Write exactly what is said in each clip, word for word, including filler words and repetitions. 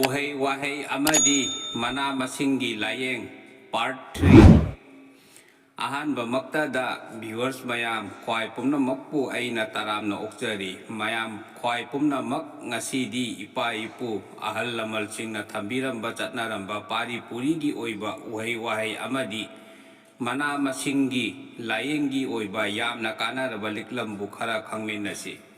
ꯎꯍꯩ ꯋꯥꯍꯩ ꯑꯃꯗꯤ ꯃꯅꯥ ꯃꯁꯤꯡꯒꯤ ꯂꯥꯌꯦꯡ, part three꯫ ꯑꯍꯥꯟꯕꯃꯛꯇꯗ viewers ꯃꯌꯥꯝ ꯈ꯭ꯋꯥꯏ ꯄꯨꯝꯅꯃꯛꯄꯨ ꯑꯩꯅ ꯇꯔꯥꯝꯅ ꯑꯣꯛꯆꯔꯤ꯫ ꯃꯌꯥꯝ ꯈ꯭ꯋꯥꯏ ꯄꯨꯝꯅꯃꯛ ꯉꯁꯤꯗꯤ ꯏꯄꯥ ꯏꯄꯨ ꯑꯍꯜ ꯂꯃꯟꯁꯤꯡꯅ ꯊꯝꯕꯤꯔꯝꯕ ꯆꯠꯅꯔꯝꯕ ꯄꯥꯔꯤ ꯄꯨꯔꯤꯒꯤ ꯑꯣꯏꯕ ꯎꯍꯩ ꯋꯥꯍꯩ ꯑꯃꯗꯤ ꯃꯅꯥ ꯃꯁꯤꯡꯒꯤ ꯂꯥꯌꯦꯡꯒꯤ ꯑꯣꯏꯕ ꯌꯥꯝꯅ ꯀꯥꯟꯅꯔꯕ ꯂꯤꯛꯂꯝꯕꯨ ꯈꯔ ꯈꯪꯃꯤꯟꯅꯁꯤ꯫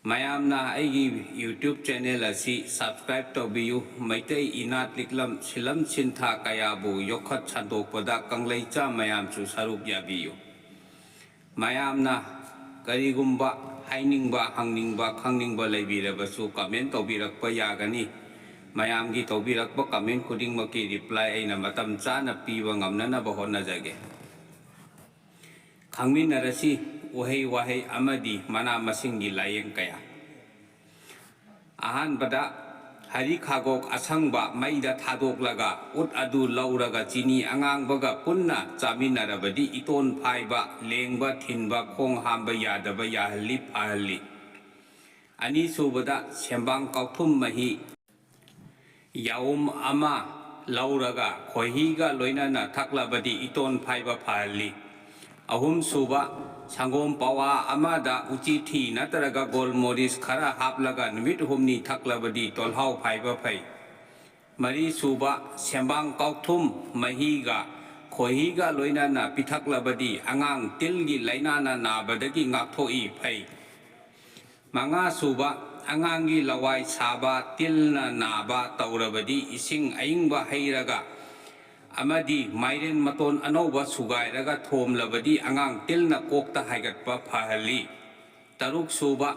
ꯃꯌꯥꯝꯅ ꯑꯩꯒꯤ YouTube channel ꯑꯁꯤ subscribe ꯇꯧꯕꯤꯌꯨ꯫ ꯃꯩꯇꯩ ꯏꯅꯥꯠ ꯂꯤꯛꯂꯝ ꯁꯤꯂꯝ ꯁꯤꯟꯊꯥ ꯀꯌꯥꯕꯨ ꯌꯣꯛꯈꯠ ꯁꯟꯗꯣꯛꯄꯗ ꯀꯪꯂꯩꯆꯥ ꯃꯌꯥꯝꯁꯨ ꯁꯔꯨꯛ ꯌꯥꯕꯤꯌꯨ꯫ ꯃꯌꯥꯝꯅ ꯀꯔꯤꯒꯨꯝꯕ ꯍꯥꯏꯅꯤꯡꯕ, ꯍꯪꯅꯤꯡꯕ, ꯈꯪꯅꯤꯡꯕ ꯂꯩꯕꯤꯔꯕꯁꯨ comment ꯇꯧꯕꯤꯔꯛꯄ ꯌꯥꯒꯅꯤ꯫ ꯃꯌꯥꯝꯒꯤ ꯇꯧꯕꯤꯔꯛꯄ comment ꯈꯨꯗꯤꯡꯃꯛꯀꯤ reply ꯑꯩꯅ ꯃꯇꯝ ꯆꯥꯅ ꯄꯤꯕ ꯉꯝꯅꯅꯕ ꯍꯣꯠꯅꯖꯒꯦ꯫ ꯈꯪꯃꯤꯟꯅꯔꯁꯤ ꯎꯍꯩ ꯋꯥꯍꯩ ꯑꯃꯗꯤ ꯃꯅꯥ ꯃꯁꯤꯡꯒꯤ ꯂꯥꯌꯦꯡ ꯀꯌꯥ꯫ ꯑꯍꯥꯟꯕꯗ, ꯍꯔꯤ ꯈꯥꯒꯣꯛ ꯑꯁꯪꯕ ꯃꯩꯗ ꯊꯥꯗꯣꯛꯂꯒ ꯎꯠ ꯑꯗꯨ ꯂꯧꯔꯒ ꯆꯤꯅꯤ ꯑꯉꯥꯡꯕꯒ ꯄꯨꯟꯅ ꯆꯥꯃꯤꯟꯅꯔꯕꯗꯤ ꯏꯇꯣꯟ ꯐꯥꯏꯕ, ꯂꯦꯡꯕ, ꯊꯤꯟꯕ, ꯈꯣꯡ ꯍꯥꯝꯕ ꯌꯥꯗꯕ ꯌꯥꯍꯜꯂꯤ, ꯐꯍꯜꯂꯤ꯫ ꯑꯅꯤꯁꯨꯕꯗ, ꯁꯦꯝꯕꯥꯡ ꯀꯥꯎꯊꯨꯝ ꯃꯍꯤ ꯌꯥꯎꯝ ꯑꯃ ꯂꯧꯔꯒ ꯈꯣꯏꯍꯤꯒ ꯂꯣꯏꯅꯅ ꯊꯛꯂꯕꯗꯤ ꯏꯇꯣꯟ ꯐꯥꯏꯕ ꯐꯍꯜꯂꯤ꯫ ꯑꯍꯨꯝꯁꯨꯕ, ꯁꯪꯒꯣꯝ ꯄꯋꯥ ꯑꯃꯗ ꯎꯆꯤꯊꯤ ꯅꯠꯇ꯭ꯔꯒ ꯒꯣꯜꯃꯣꯔꯤꯁ ꯈꯔ ꯍꯥꯞꯂꯒ ꯅꯨꯃꯤꯠ ꯍꯨꯝꯅꯤ ꯊꯛꯂꯕꯗꯤ ꯇꯣꯜꯍꯥꯎ ꯐꯥꯏꯕ ꯐꯩ꯫ ꯃꯔꯤꯁꯨꯕ, ꯁꯦꯝꯕꯥꯡ ꯀꯥꯎꯊꯨꯝ ꯃꯍꯤꯒ ꯈꯣꯏꯍꯤꯒ ꯂꯣꯏꯅꯅ ꯄꯤꯊꯛꯂꯕꯗꯤ ꯑꯉꯥꯡ ꯇꯤꯜꯒꯤ ꯂꯥꯏꯅꯥꯅ ꯅꯥꯕꯗꯒꯤ ꯉꯥꯛꯊꯣꯛꯏ, ꯐꯩ꯫ ꯃꯉꯥꯁꯨꯕ, ꯑꯉꯥꯡꯒꯤ ꯂꯋꯥꯏ ꯁꯥꯕ, ꯇꯤꯜꯅ ꯅꯥꯕ ꯇꯧꯔꯕꯗꯤ ꯏꯁꯤꯡ ꯑꯏꯪꯕ ꯍꯩꯔꯒ ꯑꯃꯗꯤ ꯃꯥꯏꯔꯦꯟ ꯃꯇꯣꯟ ꯑꯅꯧꯕ ꯁꯨꯒꯥꯏꯔꯒ ꯊꯣꯝꯂꯕꯗꯤ ꯑꯉꯥꯡ ꯇꯤꯜꯅ ꯀꯣꯛꯇ ꯍꯥꯏꯒꯠꯄ ꯐꯍꯜꯂꯤ꯫ ꯇꯔꯨꯛꯁꯨꯕ,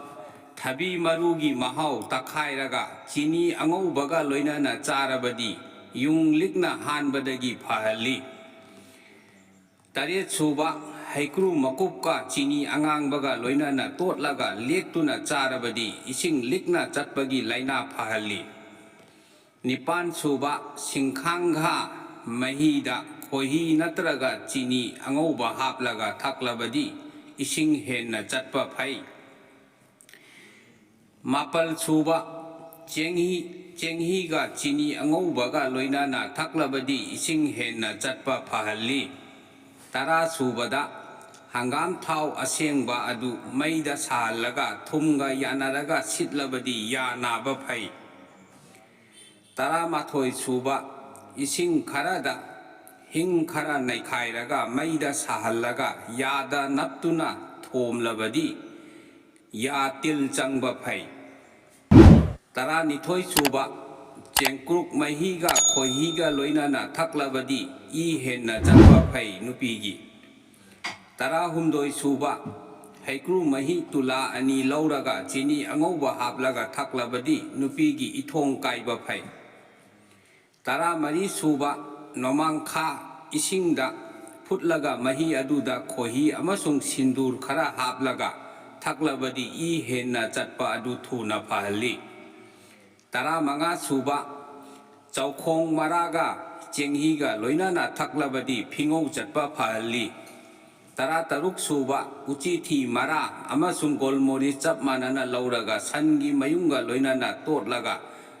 ꯊꯕꯤ ꯃꯔꯨꯒꯤ ꯃꯍꯥꯎ ꯇꯛꯈꯥꯏꯔꯒ ꯆꯤꯅꯤ ꯑꯉꯧꯕꯒ ꯂꯣꯏꯅꯅ ꯆꯥꯔꯕꯗꯤ ꯌꯨꯡ ꯂꯤꯛꯅ ꯍꯥꯟꯕꯗꯒꯤ ꯐꯍꯜꯂꯤ꯫ ꯇꯔꯦꯠꯁꯨꯕ, ꯍꯩꯀ꯭ꯔꯨ ꯃꯀꯨꯞꯀ ꯆꯤꯅꯤ ꯑꯉꯥꯡꯕꯒ ꯂꯣꯏꯅꯅ ꯇꯣꯠꯂꯒ ꯂꯦꯛꯇꯨꯅ ꯆꯥꯔꯕꯗꯤ ꯏꯁꯤꯡ ꯂꯤꯛꯅ ꯆꯠꯄꯒꯤ ꯂꯥꯏꯅꯥ ꯐꯍꯜꯂꯤ꯫ ꯅꯤꯄꯥꯟꯁꯨꯕ, ꯁꯤꯡꯈꯥꯡꯘꯥ ꯃꯍꯤꯗ ꯈꯣꯏꯍꯤ ꯅꯠꯇ꯭ꯔꯒ ꯆꯤꯅꯤ ꯑꯉꯧꯕ ꯍꯥꯞꯂꯒ ꯊꯛꯂꯕꯗꯤ ꯏꯁꯤꯡ ꯍꯦꯟꯅ ꯆꯠꯄ ꯐꯩ꯫ ꯃꯥꯄꯜꯁꯨꯕ, ꯆꯦꯡꯍꯤ, ꯆꯦꯡꯍꯤꯒ ꯆꯤꯅꯤ ꯑꯉꯧꯕꯒ ꯂꯣꯏꯅꯅ ꯊꯛꯂꯕꯗꯤ ꯏꯁꯤꯡ ꯍꯦꯟꯅ ꯆꯠꯄ ꯐꯍꯜꯂꯤ꯫ ꯇꯔꯥ ꯁꯨꯕꯗ, ꯍꯪꯒꯥꯝ ꯊꯥꯎ ꯑꯁꯦꯡꯕ ꯑꯗꯨ ꯃꯩꯗ ꯁꯥꯍꯜꯂꯒ ꯊꯨꯝꯒ ꯌꯥꯟꯅꯔꯒ ꯁꯤꯠꯂꯕꯗꯤ ꯌꯥ ꯅꯥꯕ ꯐꯩ꯫ ꯇꯔꯥꯃꯥꯊꯣꯏ ꯁꯨꯕ, ꯏꯁꯤꯡ ꯈꯔꯗ ꯍꯤꯡ ꯈꯔ ꯅꯩꯈꯥꯏꯔꯒ ꯃꯩꯗ ꯁꯥꯍꯜꯂꯒ ꯌꯥꯗ ꯅꯞꯇꯨꯅ ꯊꯣꯝꯂꯕꯗꯤ ꯌꯥ ꯇꯤꯜ ꯆꯪꯕ ꯐꯩ꯫ ꯇꯔꯥꯅꯤꯊꯣꯏ ꯁꯨꯕ, ꯆꯦꯡꯀ꯭ꯔꯨꯛ ꯃꯍꯤꯒ ꯈꯣꯏꯍꯤꯒ ꯂꯣꯏꯅꯅ ꯊꯛꯂꯕꯗꯤ ꯏ ꯍꯦꯟꯅ ꯆꯪꯕ ꯐꯩ ꯅꯨꯄꯤꯒꯤ꯫ ꯇꯔꯥꯍꯨꯝꯗꯣꯏ ꯁꯨꯕ, ꯍꯩꯀ꯭ꯔꯨ ꯃꯍꯤ ꯇꯨꯂꯥ ꯑꯅꯤ ꯂꯧꯔꯒ ꯆꯤꯅꯤ ꯑꯉꯧꯕ ꯍꯥꯞꯂꯒ ꯊꯛꯂꯕꯗꯤ ꯅꯨꯄꯤꯒꯤ ꯏꯊꯣꯡ ꯀꯥꯏꯕ ꯐꯩ꯫ ꯇꯔꯥꯃꯔꯤ ꯁꯨꯕ, ꯅꯣꯃꯥꯡꯈꯥ ꯏꯁꯤꯡꯗ ꯐꯨꯠꯂꯒ ꯃꯍꯤ ꯑꯗꯨꯗ ꯈꯣꯏꯍꯤ ꯑꯃꯁꯨꯡ ꯁꯤꯟꯗꯨꯔ ꯈꯔ ꯍꯥꯞꯂꯒ ꯊꯛꯂꯕꯗꯤ ꯏ ꯍꯦꯟꯅ ꯆꯠꯄ ꯑꯗꯨ ꯊꯨꯅ ꯐꯍꯜꯂꯤ꯫ ꯇꯔꯥꯃꯉꯥ ꯁꯨꯕ, ꯆꯧꯈꯣꯡ ꯃꯔꯥꯒ ꯆꯦꯡꯍꯤꯒ ꯂꯣꯏꯅꯅ ꯊꯛꯂꯕꯗꯤ ꯐꯤꯉꯧ ꯆꯠꯄ ꯐꯍꯜꯂꯤ꯫ ꯇꯔꯥꯇꯔꯨꯛ ꯁꯨꯕ, ꯎꯆꯤꯊꯤ ꯃꯔꯥ ꯑꯃꯁꯨꯡ ꯒꯣꯜꯃꯣꯔꯤꯁ ꯆꯞ ꯃꯥꯟꯅꯅ ꯂꯧꯔꯒ ꯁꯟꯒꯤ ꯃꯌꯨꯡꯒ ꯂꯣꯏꯅꯅ ꯇꯣꯠꯂꯒ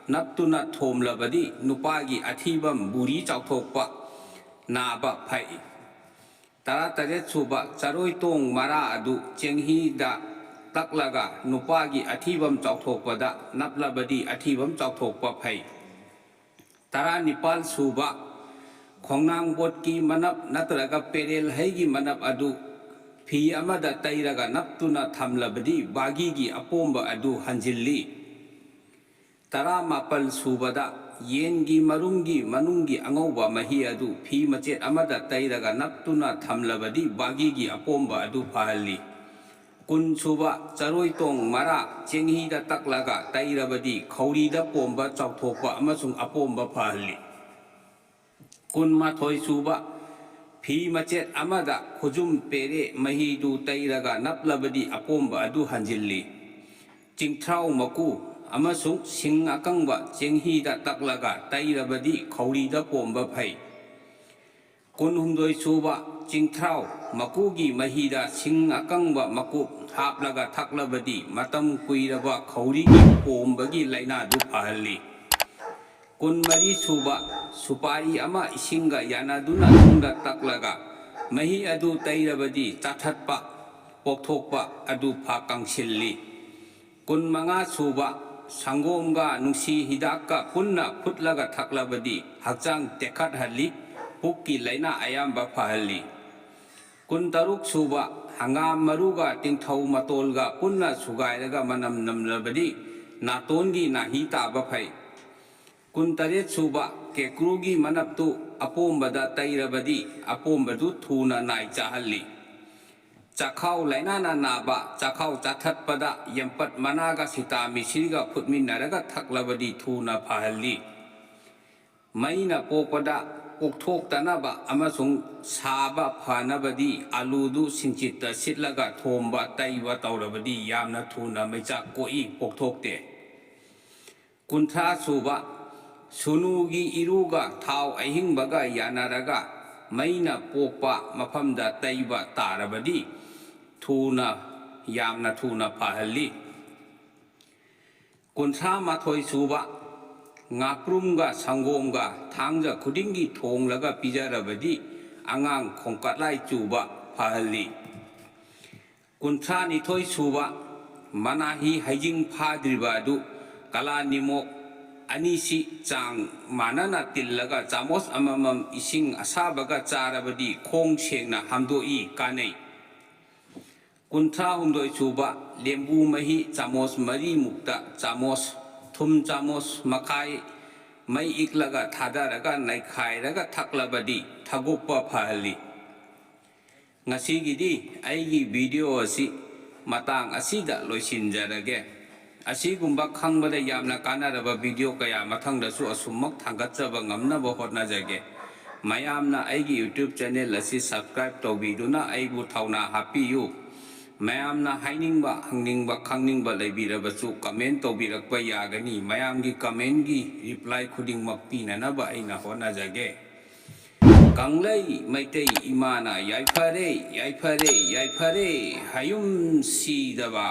ꯅꯞꯇꯨꯅ ꯊꯣꯝꯂꯕꯗꯤ ꯅꯨꯄꯥꯒꯤ ꯑꯊꯤꯕꯝ, ꯕꯨꯔꯤ ꯆꯥꯎꯊꯣꯛꯄ, ꯅꯥꯕ ꯐꯩ꯫ ꯇꯔꯥꯇꯔꯦꯠ ꯁꯨꯕ, ꯆꯔꯣꯏ ꯇꯣꯡ ꯃꯔꯥ ꯑꯗꯨ ꯆꯦꯡꯍꯤꯗ ꯇꯛꯂꯒ ꯅꯨꯄꯥꯒꯤ ꯑꯊꯤꯕꯝ ꯆꯥꯎꯊꯣꯛꯄꯗ ꯅꯞꯂꯕꯗꯤ ꯑꯊꯤꯕꯝ ꯆꯥꯎꯊꯣꯛꯄ ꯐꯩ꯫ ꯇꯔꯥꯅꯤꯄꯥꯜ ꯁꯨꯕ, ꯈꯣꯡꯅꯥꯡ ꯕꯣꯠꯀꯤ ꯃꯅꯞ ꯅꯠꯇ꯭ꯔꯒ ꯄꯦꯔꯦꯜ ꯍꯩꯒꯤ ꯃꯅꯞ ꯑꯗꯨ ꯐꯤ ꯑꯃꯗ ꯇꯩꯔꯒ ꯅꯞꯇꯨꯅ ꯊꯝꯂꯕꯗꯤ ꯕꯥꯒꯤꯒꯤ ꯑꯄꯣꯝꯕ ꯑꯗꯨ ꯍꯟꯖꯤꯜꯂꯤ꯫ ꯇꯔꯥꯃꯥꯄꯜ ꯁꯨꯕꯗ, ꯌꯦꯟꯒꯤ ꯃꯔꯨꯝꯒꯤ ꯃꯅꯨꯡꯒꯤ ꯑꯉꯧꯕ ꯃꯍꯤ ꯑꯗꯨ ꯐꯤ ꯃꯆꯦꯠ ꯑꯃꯗ ꯇꯩꯔꯒ ꯅꯞꯇꯨꯅ ꯊꯝꯂꯕꯗꯤ ꯕꯥꯒꯤꯒꯤ ꯑꯄꯣꯝꯕ ꯑꯗꯨ ꯐꯍꯜꯂꯤ꯫ ꯀꯨꯟ ꯁꯨꯕ, ꯆꯔꯣꯏ ꯇꯣꯡ ꯃꯔꯥ ꯆꯦꯡꯍꯤꯗ ꯇꯛꯂꯒ ꯇꯩꯔꯕꯗꯤ ꯈꯧꯔꯤꯗ ꯄꯣꯝꯕ ꯆꯥꯎꯊꯣꯛꯄ ꯑꯃꯁꯨꯡ ꯑꯄꯣꯝꯕ ꯐꯍꯜꯂꯤ꯫ ꯀꯨꯟꯃꯥꯊꯣꯏ ꯁꯨꯕ, ꯐꯤ ꯃꯆꯦꯠ ꯑꯃꯗ ꯈꯨꯖꯨꯝ ꯄꯦꯔꯦ ꯃꯍꯤꯗꯨ ꯇꯩꯔꯒ ꯅꯞꯂꯕꯗꯤ ꯑꯄꯣꯝꯕ ꯑꯗꯨ ꯍꯟꯖꯤꯜꯂꯤ꯫ ꯆꯤꯡꯊ꯭ꯔꯥꯎ ꯃꯀꯨ ꯑꯃꯁꯨꯡ ꯁꯤꯡ ꯑꯀꯪꯕ ꯆꯦꯡꯍꯤꯗ ꯇꯛꯂꯒ ꯇꯩꯔꯕꯗꯤ ꯈꯧꯔꯤꯗ ꯄꯣꯝꯕ ꯐꯩ꯫ ꯀꯨꯟꯍꯨꯝꯗꯣꯏ ꯁꯨꯕ, ꯆꯤꯡꯊ꯭ꯔꯥꯎ ꯃꯀꯨꯒꯤ ꯃꯍꯤꯗ ꯁꯤꯡ ꯑꯀꯪꯕ ꯃꯀꯨꯞ ꯍꯥꯞꯂꯒ ꯊꯛꯂꯕꯗꯤ ꯃꯇꯝ ꯀꯨꯏꯔꯕ ꯈꯧꯔꯤꯒꯤ ꯄꯣꯝꯕꯒꯤ ꯂꯥꯏꯅꯥꯗꯨ ꯐꯍꯜꯂꯤ꯫ ꯀꯨꯟꯃꯔꯤ ꯁꯨꯕ, ꯁꯨꯄꯥꯔꯤ ꯑꯃ ꯏꯁꯤꯡꯒ ꯌꯥꯟꯅꯗꯨꯅ ꯅꯨꯡꯗ ꯇꯛꯂꯒ ꯃꯍꯤ ꯑꯗꯨ ꯇꯩꯔꯕꯗꯤ ꯆꯥꯊꯠꯄ, ꯄꯣꯛꯊꯣꯛꯄ ꯑꯗꯨ ꯐ ꯀꯪꯁꯤꯜꯂꯤ꯫ ꯀꯨꯟꯃꯉꯥ ꯁꯨꯕ, ꯁꯪꯒꯣꯝꯒ ꯅꯨꯡꯁꯤ ꯍꯤꯗꯥꯛꯀ ꯄꯨꯟꯅ ꯐꯨꯠꯂꯒ ꯊꯛꯂꯕꯗꯤ ꯍꯛꯆꯥꯡ ꯇꯦꯛꯈꯠꯍꯜꯂꯤ, ꯄꯨꯛꯀꯤ ꯂꯥꯏꯅꯥ ꯑꯌꯥꯝꯕ ꯐꯍꯜꯂꯤ꯫ ꯀꯨꯟꯇꯔꯨꯛ ꯁꯨꯕ, ꯍꯪꯒꯥꯝ ꯃꯔꯨꯒ ꯇꯤꯡꯊꯧ ꯃꯇꯣꯜꯒ ꯄꯨꯟꯅ ꯁꯨꯒꯥꯏꯔꯒ ꯃꯅꯝ ꯅꯝꯂꯕꯗꯤ ꯅꯥꯇꯣꯟꯒꯤ ꯅꯥꯍꯤ ꯇꯥꯕ ꯐꯩ꯫ ꯀꯨꯟꯇꯔꯦꯠ ꯁꯨꯕ, ꯀꯦꯀ꯭ꯔꯨꯒꯤ ꯃꯅꯞꯇꯨ ꯑꯄꯣꯝꯕꯗ ꯇꯩꯔꯕꯗꯤ ꯑꯄꯣꯝꯕꯗꯨ ꯊꯨꯅ ꯅꯥꯏ ꯆꯥꯍꯜꯂꯤ꯫ ꯆꯥꯛꯈꯥꯎ ꯂꯥꯏꯅꯥꯅ ꯅꯥꯕ ꯆꯥꯛꯈꯥꯎ ꯆꯥꯊꯠꯄꯗ ꯌꯦꯝꯄꯠ ꯃꯅꯥꯒ ꯁꯤꯇꯥꯃꯤꯁꯤꯔꯤꯒ ꯐꯨꯠꯃꯤꯟꯅꯔꯒ ꯊꯛꯂꯕꯗꯤ ꯊꯨꯅ ꯐꯍꯜꯂꯤ꯫ ꯃꯩꯅ ꯄꯣꯛꯄꯗ ꯄꯣꯛꯊꯣꯛꯇꯅꯕ ꯑꯃꯁꯨꯡ ꯁꯥꯕ ꯐꯅꯕꯗꯤ ꯑꯂꯨꯗꯨ ꯁꯤꯡꯆꯤꯠꯇ ꯁꯤꯠꯂꯒ ꯊꯣꯝꯕ ꯇꯩꯕ ꯇꯧꯔꯕꯗꯤ ꯌꯥꯝꯅ ꯊꯨꯅ ꯃꯩꯆꯥꯛ ꯀꯣꯛꯏ, ꯄꯣꯛꯊꯣꯛꯇꯦ꯫ ꯀꯨꯟꯊ꯭ꯔꯥ ꯁꯨꯕ, ꯁꯨꯅꯨꯒꯤ ꯏꯔꯨꯒ ꯊꯥꯎ ꯑꯍꯤꯡꯕꯒ ꯌꯥꯅꯔꯒ ꯃꯩꯅ ꯄꯣꯛꯄ ꯃꯐꯝꯗ ꯇꯩꯕ ꯇꯥꯔꯕꯗꯤ ꯊꯨꯅ, ꯌꯥꯝꯅ ꯊꯨꯅ ꯐꯍꯜꯂꯤ꯫ ꯀꯨꯟꯊ꯭ꯔꯥ ꯃꯥꯊꯣꯏ ꯁꯨꯕ, ꯉꯥꯄ꯭ꯔꯨꯝꯒ ꯁꯪꯒꯣꯝꯒ ꯊꯥꯡꯖ ꯈꯨꯗꯤꯡꯒꯤ ꯊꯣꯡꯂꯒ ꯄꯤꯖꯔꯕꯗꯤ ꯑꯉꯥꯡ ꯈꯣꯡꯀꯠꯂꯥꯏ ꯆꯨꯕ ꯐꯍꯜꯂꯤ꯫ ꯀꯨꯟꯊ꯭ꯔꯥ ꯅꯤꯊꯣꯏ ꯁꯨꯕ, ꯃꯅꯥꯍꯤ ꯍꯩꯖꯤꯡ ꯐꯥꯗ꯭ꯔꯤꯕ ꯑꯗꯨ ꯀꯂꯥ ꯅꯤꯃꯣꯛ ꯑꯅꯤꯁꯤ ꯆꯥꯡ ꯃꯥꯟꯅꯅ ꯇꯤꯜꯂꯒ ꯆꯥꯃꯣꯁ ꯑꯃꯃꯝ ꯏꯁꯤꯡ ꯑꯁꯥꯕꯒ ꯆꯥꯔꯕꯗꯤ ꯈꯣꯡ ꯁꯦꯡꯅ ꯍꯥꯝꯗꯣꯛꯏ, ꯀꯥꯟꯅꯩ꯫ ꯀꯨꯟꯊ꯭ꯔꯥ ꯍꯨꯝꯗꯣꯏ ꯁꯨꯕ, ꯂꯦꯝꯕꯨ ꯃꯍꯤ ꯆꯥꯃꯣꯁ ꯃꯔꯤꯃꯨꯛꯇ ꯆꯥꯃꯣꯁ ꯊꯨꯝ ꯆꯥꯃꯣꯁ ꯃꯈꯥꯏ ꯃꯩ ꯏꯛꯂꯒ ꯊꯥꯗꯔꯒ ꯅꯩꯈꯥꯏꯔꯒ ꯊꯛꯂꯕꯗꯤ ꯊꯒꯣꯛꯄ ꯐꯍꯜꯂꯤ꯫ ꯉꯁꯤꯒꯤꯗꯤ ꯑꯩꯒꯤ ꯚꯤꯗꯤꯑꯣ ꯑꯁꯤ ꯃꯇꯥꯡ ꯑꯁꯤꯗ ꯂꯣꯏꯁꯤꯟꯖꯔꯒꯦ꯫ ꯑꯁꯤꯒꯨꯝꯕ ꯈꯪꯕꯗ ꯌꯥꯝꯅ ꯀꯥꯟꯅꯔꯕ ꯚꯤꯗꯤꯑꯣ ꯀꯌꯥ ꯃꯊꯪꯗꯁꯨ ꯑꯁꯨꯝꯃꯛ ꯊꯥꯡꯒꯠꯆꯕ ꯉꯝꯅꯕ ꯍꯣꯠꯅꯖꯒꯦ꯫ ꯃꯌꯥꯝꯅ ꯑꯩꯒꯤ YouTube ꯆꯦꯅꯦꯜ ꯑꯁꯤ subscribe ꯇꯧꯕꯤꯗꯨꯅ ꯑꯩꯕꯨ ꯊꯧꯅꯥ ꯍꯥꯞꯄꯤꯌꯨ꯫ ꯃꯌꯥꯝꯅ ꯍꯥꯏꯅꯤꯡꯕ, ꯍꯪꯅꯤꯡꯕ, ꯈꯪꯅꯤꯡꯕ ꯂꯩꯕꯤꯔꯕꯁꯨ comment ꯇꯧꯕꯤꯔꯛꯄ ꯌꯥꯒꯅꯤ꯫ ꯃꯌꯥꯝꯒꯤ commentꯀꯤ reply ꯈꯨꯗꯤꯡꯃꯛ ꯄꯤꯅꯅꯕ ꯑꯩꯅ ꯍꯣꯠꯅꯖꯒꯦ꯫ ꯀꯪꯂꯩ ꯃꯩꯇꯩ ꯏꯃꯥꯅ ꯌꯥꯏꯐꯔꯦ, ꯌꯥꯏꯐꯔꯦ, ꯌꯥꯏꯐꯔꯦ, ꯍꯌꯨꯝ ꯁꯤꯗꯕ꯫